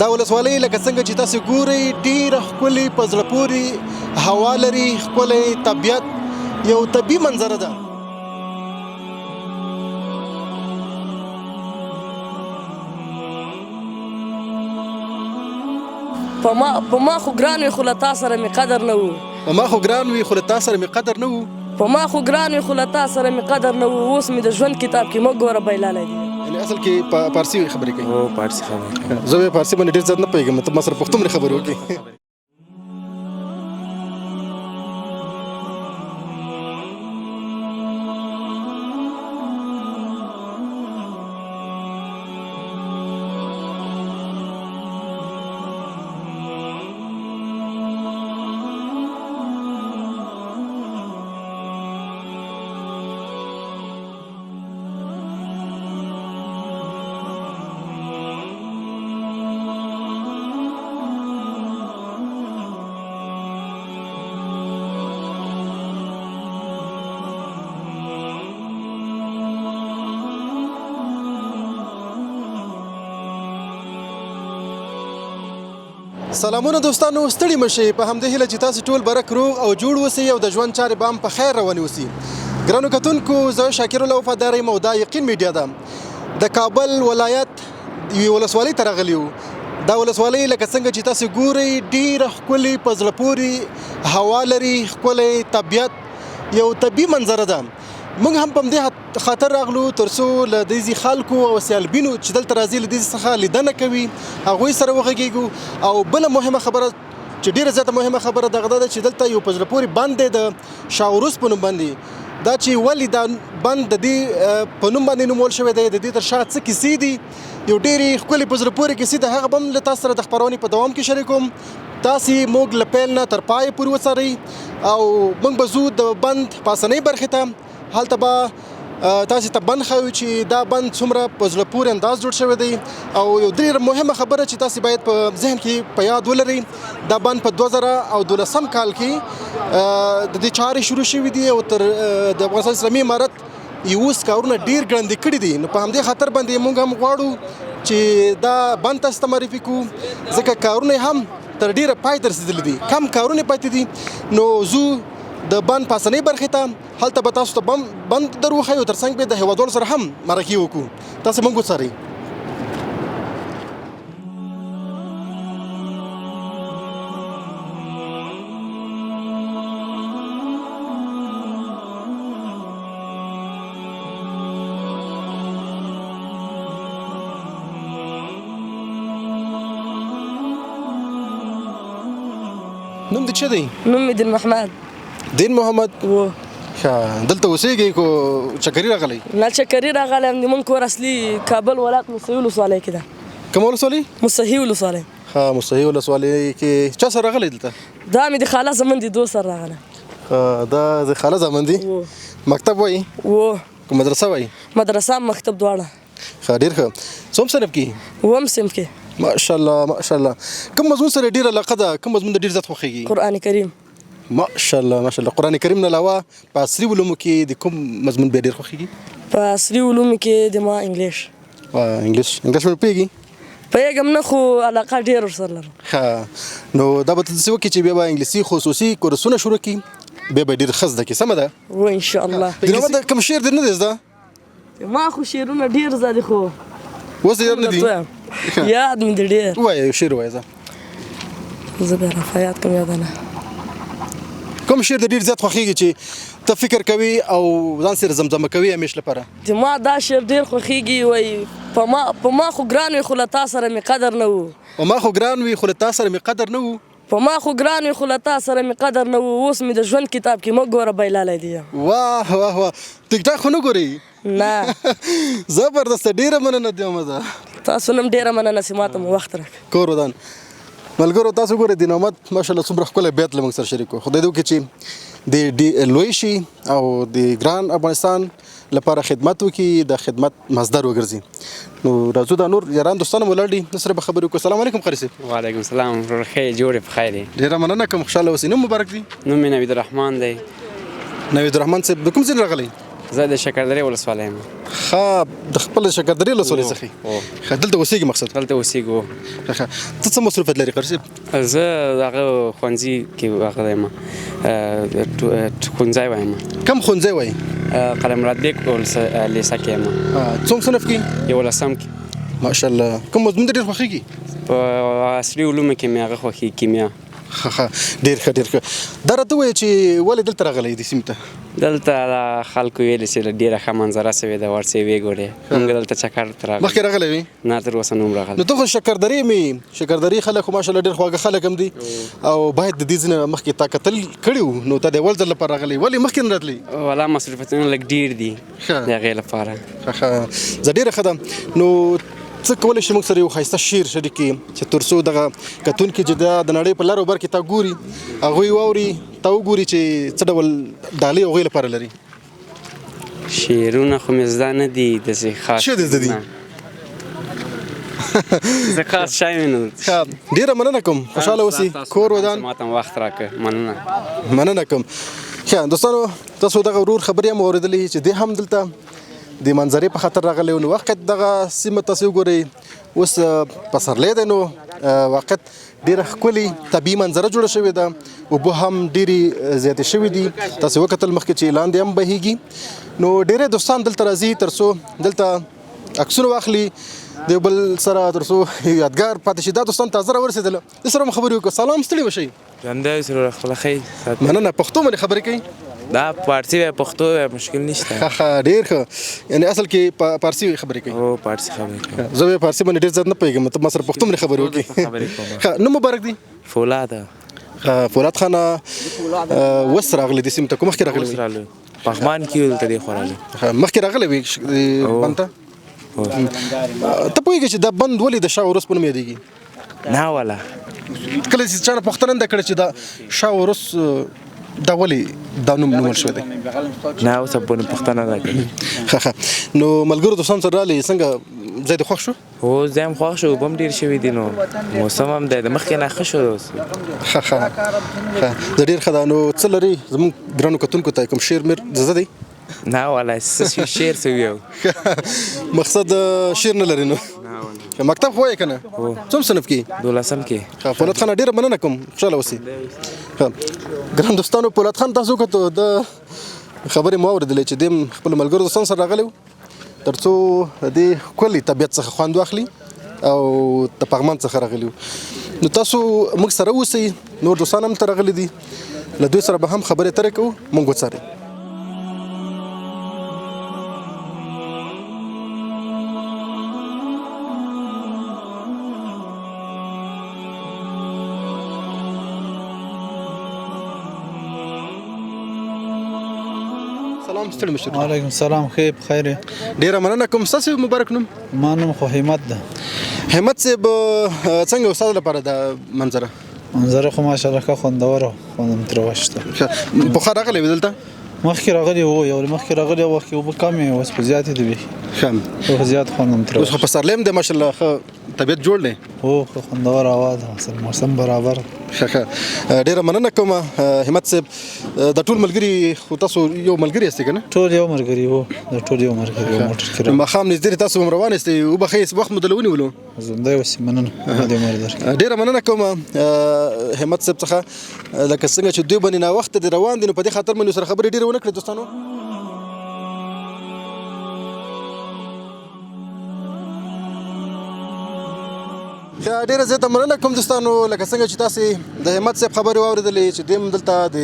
دا ولسوالۍ لکه څنګه چې تاسو ګورئ، ډیره ښکلې په زړه پورې هوا لري، ښکلی طبیعت، یو طبیعي منظره ده. په ما خو ګران وي، خو له تا سره مې قدر نه وو. په ما خو ګران وي، خو له تا سره مې قدر نه وو. په ما خو ګران وي، خو له تا سره مې قدر نه وو. اوس مې د ژوند کتاب کې مه ګوره، بایلالی دی. یعنی اصل کې په پارسي خبرې کوي؟ هو، پارسي خبرې کوي. زه به پارسي باندې ډېر زیات نه پوهېږم، ته ما سره پښتو باندې خبرې وکړې. سلامونه دوستانو، ستړي مشي. په همدې هیله چې تاسو ټول برک روغ او جوړ اوسئ او د ژوند چارې به هم په خیر روانې اوسي. ګرانو کتونکو، زه شاکر الله وفادار یم او دا یقین میډیا ده. د کابل ولایت یوې ولسوالۍ ته راغلي یو. دا ولسوالۍ لکه څنګه چې تاسو ګورئ، ډیره ښکلې په زړه پورې هوا لري، ښکلی طبیعت، یو طبیعي منظره ده. موږ هم په همدې خاطر راغلو ترڅو له دې ځای خلکو او سیالبینو چې دلته راځي، له دې څخه لیدنه کوي، هغوی سره وغږیږو. او بله مهمه خبره چې ډیره زیاته مهمه خبره دغه ده چې دلته یو په زړه پورې بند دی، د شاوروس په نوم باندې. دا چې ولې دا بند د دې په نوم باندې نومول شوی دی، د دې تر شا څه کیسې دي، یو ډېرې ښکلې په زړه پورې کیسې ده، هغه به هم له تاسو سره د خپرونې په دوام کې شریکوم. تاسې موږ له پیل نه تر پایه پورې وڅارئ او موږ به ځو د بند پاسنۍ برخې ته. هلته به تاسې ته بند ښایو چې دا بند څومره په زړه پورې انداز جوړ شوی دی. او یو ډېره مهمه خبره چې تاسې باید په ذهن کې په یاد ولرئ، دا بند په 2012 کال کې د دې چارې شروع شوې دي او تر د افغانستان اسلامي امارت یې اوس کارونه ډېر ګړندي کړي دي. نو په همدې خاطر باندې موږ هم غواړو چې دا بند تاسو ته معرفي کړو، ځکه کارونه هم تر ډېره پای ته رسېدلي دي، کم کارونه پاتې دي. نو ځو د بند پاسنۍ برخې ته، هلته به تاسو ته بند در وښیو، تر څنګ به د هېوادوالو سره هم مرکې وکړو. تاسو موږ وڅارئ. نوم دې څه دی؟ نوم مې دین محمد. دین محمد؟ و. ښه، دلته اوسېږئ کو چکري راغلی؟ نه، چکري راغلی یم. زموږ کور اصلي کابل ولایت مستوفي ولسوالۍ کې ده. کومه ولسوالۍ؟ مستوفي ولسوالۍ. ښه، مستوفي ولسوالۍ کې چا سره راغلی دلته؟ دا مې د خاله زامن دي، دوست سره راغلی. ښه، دا د خاله زامن دي؟ و. مکتب وایي؟ و. که مدرسه وایي؟ مدرسه مکتب دواړه. ښه، ډېر ښه. څوم صنف کې؟ اووم صنف کې. ماشاءالله ماشاءالله. کوم مضمون سره ډېره علاقه ده، کوم مضمون ډېر زیات خوښېږي؟ قرآن کریم. ماشاءالله ماشاءالله. قرآن کریم نه علاوه په عصري علومو کې د کوم مضمون بیا ډېر خوښېږي؟ په عصري علومو کې د ما انګلیش. انګلیش، انګلیش مې پوهېږي؟ پوهېږم نه، خو علاقه ډېر ورسره لرم. ښه، نو دا به ته داسې وکړې چې بیا به انګلیسي خصوصي کورسونه شروع کړي، بیا به ډېر ښه زده کړې، سمه ده؟ و ان شاء الله. د کوم شعر دې نه دی زده؟ ما خو شعرونه ډېر زده دي، خو اوس یاد نه دي؟ یاد مې دي ډېر. ووایه، یو شعر ووایه. زه بیا راته یاد کوم، یاده نه. کوم شعر دې ډېر زیات خوښېږي چې ته فکر کوي او ځان سره زمزمه کوي همیش لپاره؟ د ما دا شعر ډېر خوښېږي، وایي په ما خو ګران وي، خو له تا سره مې قدر نه وو. په ما خو ګران وي، خو له تا سره مې قدر نه وو. په ما خو ګران وي، خو له تا سره مې قدر نه وو. اوس مې د ژوند کتاب کې مه ګوره، بایلالی دی یم. واه واه واه. ټیک ټاک خو نه ګورئ؟ نه. زبردست، ډېره مننه دې مزه. تاسو نن ډېره مننه چې ماته مو وخت راکړ. کور ودان. ملګرو، تاسو ګورئ دین محمد ماشاءالله څومره ښکلی بیت له موږ سره شریک کړو. خدای دې وکړي چې د لوی شي او د ګران افغانستان لپاره خدمت وکړي، د خدمت مصدر وګرځي. نو راځو، دا نور یاران دوستان مو ولاړ دي، نو سره به خبرې وکړو. السلام علیکم قاري صاحب. وعلیکم السلام ورور، ښه یې جوړ یې په خیر یې؟ ډېره مننه کوم، خوشحاله اوسئ. نوم مبارک دی؟ نوم مې نوید الرحمن دی. نوید الرحمن صاحب، د کوم ځای نه راغلی؟ زه د شکردرې ولسوالۍ یم. ښه، د خپل شکردرې ولسوالۍ څخه یې؟ ښه، دلته اوسېږي مقصد؟ دلته اوسېږو. ښه، ته څه مصروفیت لرې قاري صاحب؟ زه د هغه ښوونځي کې هغه یم، ښوونځی وایم. کوم ښوونځی وایې؟ قلم مراد بیګ لیسه کې یم. څوم صنف کې؟ یولسم کې. ماشاءالله. کوم مضمون دې ډېر خوښېږي؟ په عصري علومو کې مې هغه خوښېږي، کیمیا. ښه ښه، ډېر ښه ډېر ښه. دا راته ووایه چې ولې دلته راغلی یې دې سیمې ته؟ دلته دا خلکو ویلي چې ډېره ښه منظره شوې ده، ورسې ویې ګورې. موږ دلته چکر ته راغلي. مخکې راغلی وې؟ نه، تر اوسه نه وم راغلی. نو ته خو شکردرې مې، شکردرې خلک خو ماشاءالله ډېر خواږه خلک هم دي او باید د دې ځای نه مخکې تا کتل کړي وو، نو ته د اول ځل لپاره راغلی، ولې مخکې نه راتلې؟ ولا مصروفیتونه لږ ډېر دي د هغې لپاره. ښه ښه، زه ډېره ښه ده. نو څه کولی شي موږ سره یو ښایسته شعر شریک کړي چې تر څو دغه کتونکي چې دا د نړۍ په لر او بر کې تا ګوري، هغوی واوري، تا وګوري چې څه ډول ډالۍ هغوی لپاره لري؟ شعرونه خو مې زده نه دي داسې خاص. شعر دې زده دي؟ نه. زه خاص شی مې نه. ښه، ډېره مننه کوم، خوشحاله اوسئ، کور ودان. ما ته وخت راکړ، مننه. مننه کوم. ښه دوستانو، تاسو دغه ورور خبرې هم اورېدلې چې دی هم دلته د منظرې په خاطر راغلی و. نو واقعیت دغه سیمه تاسو وګورئ، اوس پسرلی دی، نو واقعیت ډېره ښکلې طبیعي منظره جوړه شوې ده، اوبه هم ډېرې زیاتې شوې دي. تاسو وکتل مخکې چې لاندې هم بهیږي. نو ډېری دوستان دلته راځي تر څو دلته عکسونه واخلي د یو بل سره، تر څو یو یادګار پاتې شي. دا دوستان تازه راورسېدل، د سره هم خبرې وکړو. سلام، ستړي مه شئ. ژوندی اوسې وروره، خپله ښه یې ساتئ. مننه. پښتو باندې خبرې کوي؟ دا پارسي وای پښتو وای مشکل نشته. ښه ښه، ډېر ښه. یعنی اصل کې پارسي خبرې کوي؟ هو، پارسي خبرې کوي. زه به پارسي باندې ډېر زیات نه پوهېږم، ته ما سره پښتو باندې خبرې وکړې. خبرې کوم. ښه، نوم مبارک دی؟ فولاد. ښه، فولاد خانه، اوس راغلی دې سیمې ته، کوم مخکې راغلی اوس وې؟ راغلی، پغمان کې دلته دی خو راغلی. ښه، مخکې راغلی وې بند ته؟ ته پوهېږې چې دا بند ولې د شاه ورس په نوم یادېږي؟ نه والا. کله چې چا نه پوښتنه نه ده کړې چې دا شاه ورس دا ولې دا نوم نومول شوی دی؟ نه، اوس په پوښتنه نه کړې. ښه ښه، نو ملګرو دوستان سره راغلې، څنګه ځای دې خوښ شو؟ هو، ځای هم خوښ شو، اوبه هم ډېر شوي دي، نو موسم هم دی د مخکې نه ښه شو اوس. ښه ښه ښه، زه ډېر ښه ده. نو څه لرې زموږ ګرانو کتونکو ته، کوم شعر مېر زده دی؟ نه والا، څه شعر څه ویو؟ مقصد شعر نه لرې؟ نو مکتب خو وایې که نه؟ څوم صنف کې؟ دولسم کې. ښه، فولاد خانه ډېره مننه کوم، خوشحاله اوسې. ښه ګران دوستانو، فولاد خان تاسو وکتو، د خبرې مو واورېدلې چې دی هم خپلو ملګرو دوستانو سره راغلی و تر څو د دې ښکلي طبیعت څخه خوند واخلي او د پغمان څخه راغلي وو. نو تاسو موږ سره اوسئ، نور دوستان هم ته راغلي دي، له دوی سره به هم خبرې اترې کوو، موږ وڅارئ. سلام، ستړي مشر. وعلیکم سلام، ښه په خیر. ډیره مننه کوم. ستاسو مبارک نوم؟ ما نوم خو همت ده. همت صاحب، څنګه استاد لپاره د منظره؟ منظره خو ماشاءالله ښه خوندوره، خوند ترې وشته. پخوا راغلی وې دلته؟ مخکې راغلی وو، یو مخکې راغلی وخت کې اوبه کمې وې، اوس په زیاتې دي بیخي. ښه. خو زیات خوند هم ترې اوس خو پسرلی هم دی ماشاءالله، ښه طبیعت جوړ دی. هو، ښه خوندوره هوا ده، موسم برابر. ښه ښه، ډېره مننه کوم همت صاحب. د ټول ملګري خو تاسو یو ملګری یاستئ که نه؟ ټول یو ملګري وو، د ټول یو ملګري یو موټر کې راغلو. ماښام نږدې دی، تاسو هم روان یاستئ، وبخښئ وخت مو درله ونیولو. ژوندی اوسې، مننه، دې عمر درکړي. ډېره مننه کوم همت صاحب څخه. لکه څنګه چې دوی باندې ناوخته دي روان دي، نو په دې خاطر مې سره خبرې ډېرې ونه کړې دوستانو. ډېره زیاته مننه کوم دوستانو. لکه څنګه چې تاسې د همت صاحب خبرې واورېدلې چې دوی هم دلته د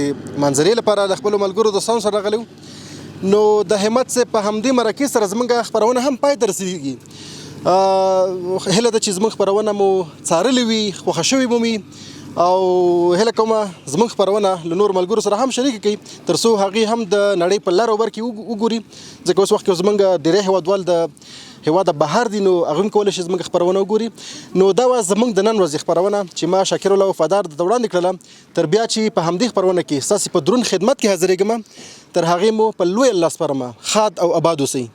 منظرې لپاره له خپلو ملګرو دوستانو سره راغلي وو، نو د همت صاحب په همدې مرکې سره زموږ خپرونه هم پای ته رسېږي. هیله ده چې زموږ خپرونه مو څارلې وي، خوښه شوې مو وي، او هیله کوم زموږ خپرونه له نورو ملګرو سره هم شریکه کړئ تر څو هغوی هم د نړۍ په لر او بر کې وګوري، ځکه اوس وخت کې زموږ ډېری هېوادوال د هېواده بهر دي، نو هغوی هم کولی شي زموږ خپرونه وګوري. نو دا وه زموږ د نن ورځې خپرونه چې ما شاکر الله وفادار درته وړاندې کړله. تر بیا چې په همدې خپرونه کې ستاسې په دروند خدمت کې حاضرېږم، تر هغې مو په لوی الله سپارم. ښاد او اباد اوسئ.